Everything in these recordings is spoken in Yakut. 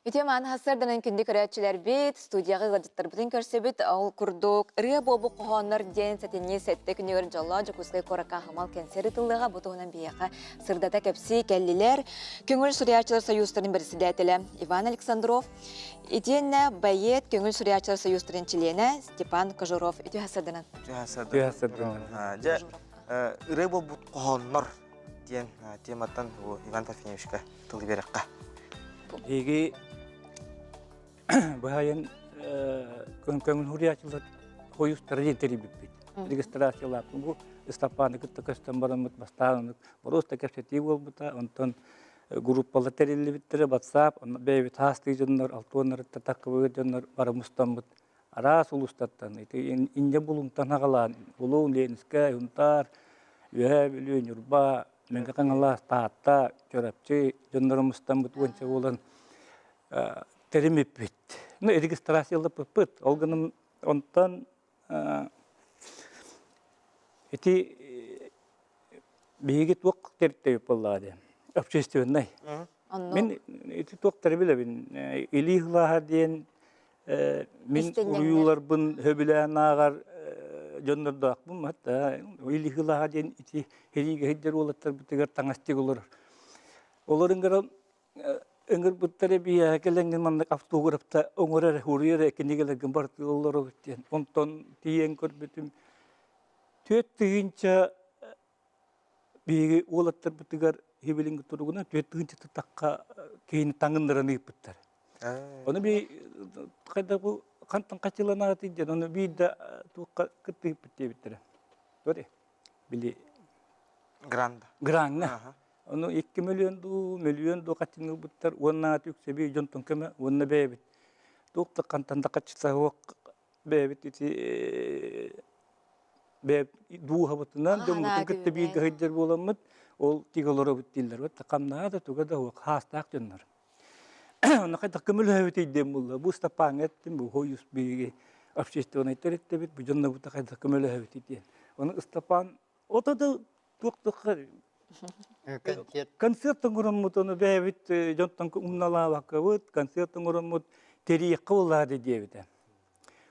Үтүө мааны сарсыарданан күндү көрөөччүлэрбит, студияҕа ыалдьыттарбытын көрсөбүт. Ол курдук, ырыа буолбут хоһооннор диэн сэтинньи сэттэ күнүгэр дьоллоох Дьокуускай куоракка аһымал кэнсиэр ыытыллыаҕа. Бу туһунан биһиэхэ сырдата кэпсии кэллилэр. Көҥүл суруйааччылар союзтарын бэрэссэдээтэлэ Иван Александров, итиэннэ бэйиэт Көҥүл суруйааччылар союзтарын чилиэнэ Степан Кожуров. Үтүө сарсыарданан. Үтүө сарсыарданан. Дьэ, ырыа буолбут хоһооннор диэн тематтан Иван Парфеньевичка тылы биэрэххэ. Биһиги быһайын көҥүл суруйааччылар хойустара диэн тэрийбиппит. Регистрациялааппын бу Ыстапааны кытта көстөн бараммыт бастаан боруоста кэпсэтии буолбута. Онтон группалар тэриллибиттэрэ WhatsApp, бэйэбит хаастыы дьоннор, алтуоннарытта таккыбыт дьоннор бары мустаммыт араас улуустартан ити инньэ Булуҥтан аҕалаан Булуҥ, Ленскэй, Сунтаар, Үөһээ Бүлүү, Ньурба, Мэҥэ Хаҥалас, Таатта, Чурапчы дьонноро мустаммыт уонча буолан тэримиппит. Ну, регистрациялаппыппыт. Ол гынан онтон ити биһиги туох тэрилтэбит буоллаҕа диэн общественнай. Мин ити туохтары билэбин. Илии ылааһа диэн мин уруйууларбын сөбүлээн ааҕар дьоннордоохпун хатта илии ылааһа диэн ити сэриигэ сылдьар уолаттарбытыгар таҥастык олорор. Олор ыҥыран ыҥырбыттар эбийэ кэлэҥҥин маннык автографта оҥорор эрэ уруйар эрэ кинигэлэргин барытын олоробут диэн. Онтон тиийэн көрбүтүм 4000 биһиги уолаттарбытыгар хибилиҥҥи туругунан 4000 тахха киһини таҥыннаран ыыппыттар. Ону би хайда бу хантан хачыланааты диэн ону биир да туохха кыттыһыппыт диэбиттэрэ. Туох били Гранда. Граҥҥа. Ону 2 миллион дуу, миллион дуу хаччыны ылбыттар уонна үксэби дьонтон көмө уонна бэйэбит. Туох да хантан да хаччыта суох бэйэбит ити дууһабытынан дьоммутун кытта бииргэ сылдьар буоламмыт ол тигэ олоробут дииллэр. Вот хамнаһа да туга да суох хаастаах дьоннор. Онно хайдах көмөлөһөбүтүй диэн буолла. Бу Ыстапааҥҥа эттим, бу хойус биһиги общественнай тэрилтэбит, бу дьоннобута хайдах көмөлөһөбүтүй диэн. Ону Ыстапаан ото да туох-туохха Концерт. Концерт оҥороммут, ону бэйэбит дьонтон умналаабаккабыт, концерт оҥороммут тэрийиэххэ буоллаады диэбитэ.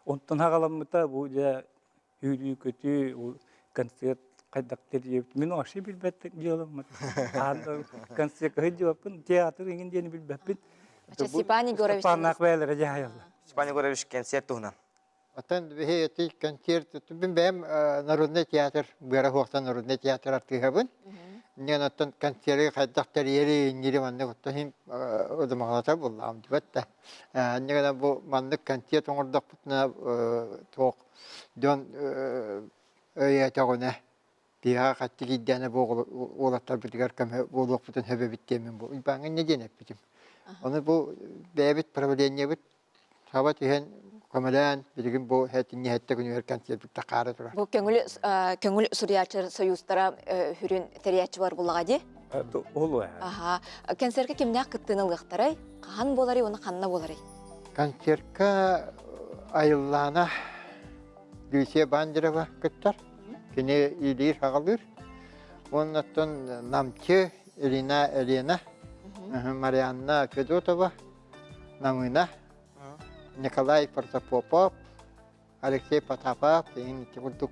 Онтон аҕаламмыта бу дьэ сүүрүү-көтүү, концерт хайдах тэрийэбит. Мин вообще билбэт дьыалам. Концерт сылдьыбаппын, театр иҥин диэни билбэппин. Степан Егорович. Степаннаах бэйэлэрэ дьаһайаллар. Степан Егорович концерт туһунан. Оттон биһи ити концерт мин бэйэм народный театр быара суохтан народный театр артыыһабын. Инньэ оттон концеры хайдах тэрийэри иннири маннык оттон иһин удумаҕалата буллаҕым дибэт да. Инньэ гынан бу маннык концерт оҥордохпутуна туох дьон өйөөтөҕүнэ биһиэхэ хаччы киирдээнэ бу уолаттарбытыгар көмө буолуохпутун сөп эбит диэммин бу Уйбааҥҥа инньэ диэн эппитим. Ону бу бэйэбит правлениебыт Саба түһэн көмөлөөн билигин бу сэтинньи сэттэ күнүгэр концерт хаара турар. Бу көҥүл көҥүл суруйааччылар союзтара хүрүн тэрийээччи бар буллаҕа дии. Ол Аха. Концертка кимнээх кыттыыны ылыахтарай? Хаһан буоларый уонна ханна буоларый? Концертка Айыллаана Люция Бандерова кыттар. Кини иилиир-хаҕалыыр. Уоннаттан Намчы Ирина Елена, Марианна Федотова, Намына, Николай Протопопов, Алексей Потапов деген ити курдук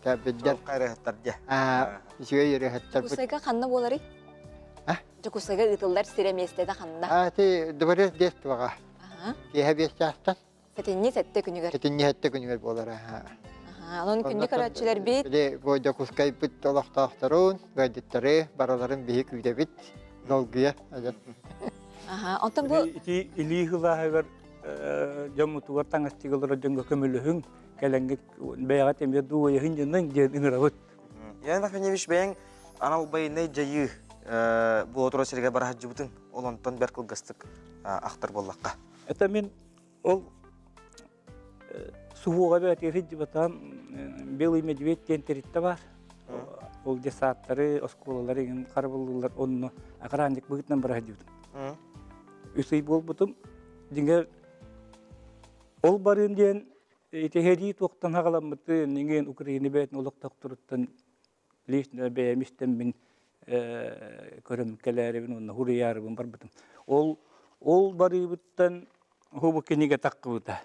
тээбиддер. Ырыһыттар дьэ. Үчүгэй ырыһыттар. Дьокуускайга ханна буоларый? Дьокуускайга ыытыллар сирэ миэстэтэ ханна? Ати дворец детствоҕа. Киэһэ 5 чаастан. Сэтинньи сэттэ күнүгэр. Сэтинньи сэттэ күнүгэр буолар. Онон күндү көрөөччүлэрбит. Били бу Дьокуускайбыт олохтоохторун, ыалдьыттары барыларын биһи күүтэбит, долгуйа. Онтон бу ити илии ылааһыгар дьоммутугар таҥастыга олорор дьоҥҥо көмөлөһүҥ, кэлэҥҥит бэйэҕит эмиэ дуойаһын дьонун диэн ыҥырабыт. Иван Васильевич бэйэҥ анал байыаннай дьайыы буола турар сиригэр бара сылдьыбытыҥ, ол онтон бэрт кылгастык ахтар буоллахха. Это мин ол суһуоҕа бээтигэр сылдьыбатаҕым Белый медведь диэн тэрилтэ баар. Ол десааттары, оскуолалары иҥин харабыллыыллар онно охранник быһыытынан бара сылдьыбытым. Үс ый буолбутум. Дьиҥэр ол барыым диэн ити сэрии туохтан аҕаламмытын, иҥин Украина бэйэтин олохтоохторуттан лично бэйэм истэммин көрөн кэлээрибин уонна суруйаарыбын барбытым. Ол Ол барыыбыттан хубу кинигэ таххыбыта.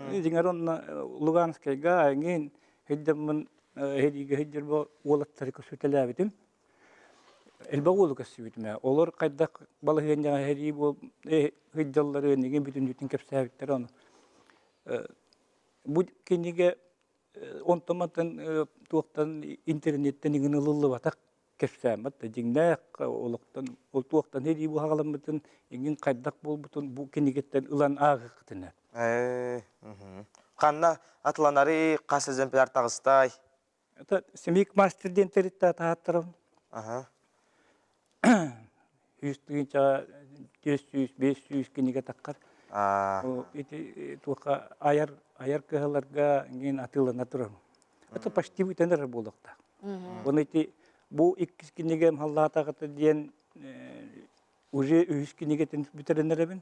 Дьиҥэр онно Луганскайга эҥин сылдьаммын эһириигэ сылдьар уолаттары көсүтэлээбитим. Элбэх уолу көрсүбүтүм ээ. Олор хайдах балаһыанньаҕа эһэрии буол сылдьалларын игин бүтүннүүтүн кэпсээбиттэр ону. Бу кинигэ онтон-мантан туохтан интернеттэн игин ылыллыбатах кэпсээммэт да дьиҥнээх олохтон ол туохтан сэрии буһаҕаламмытын игин хайдах буолбутун бу кинигэттэн ылан ааҕыаххытына. Ханна атыланары хас экземпляр таҕыстай? Это Семик мастер диэн тэрилтэ таһааттарым. Аха. 100 тыһыынча, 400, 500 кинигэ таххар. Ити туохха айар айар кыһаларга иҥин атыылана турар. Это почти бүтэн эрэр буолуохтаах. Оны ити бу иккис кинигэм халлаатаҕыта диэн уже үһүс кинигэтин бүтэрэн эрэбин.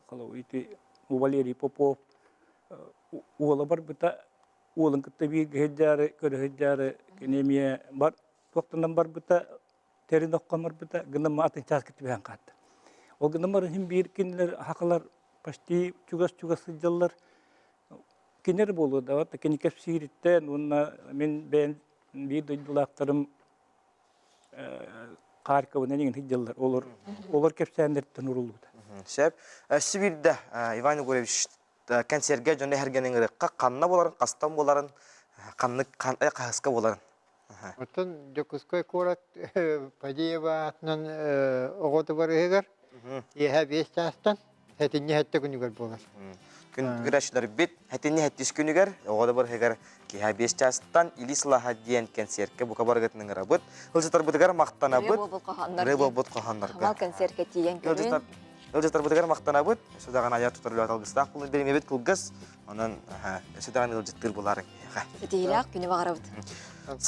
Холобур ити Валерий Попов уола барбыта уолун кытта бииргэ сылдьаары, көрө сылдьаары кини эмиэ бар туохтанан барбыта, тэрин окко барбыта, гынан атын чааска түбэһэн хаалта. Ол гынан баран иһин биир кинилэр хахалар почти чугас-чугас сылдьаллар. Кинилэр буолуо да, вот кини кэпсиириттэн уонна мин бэйэм биир дойдулаахтарым Харьковынан иҥин сылдьаллар. Олор олор кэпсээннэриттэн уруллубута. Сөп. Өссө биирдэ Иван Егорович кэнсиэргэ дьону эһэргэнин ырыахха ханна буоларын, хастан буоларын, ханнык хаһыска буоларын. Оттон Дьокуускай куорат Фадеева аатынан оҕо дыбарыһыгар киэһэ 5 чаастан сэтинньи сэттэ күнүгэр буолар. Күн күрэшилэрбит сэтинньи сэттис күнүгэр оҕо дыбарыһыгар киэһэ 5 чаастан Илии сылааһа диэн кэнсиэркэ бука барыгытын ыҥырабыт. Ылдьытарбытыгар махтанабыт. Ырыа буолбут хоһооннорго. Мал концертка тиийэн көрүн. Ыалдьыттарбытыгар махтанабыт. Өссө даҕаны айар тутар үлэҕит алгыстаах буолун биримэбит кылгас. Онон өссө даҕаны ыалдьыттыыр булаарыҥ. Ситиһиилээх күнү баҕарабыт.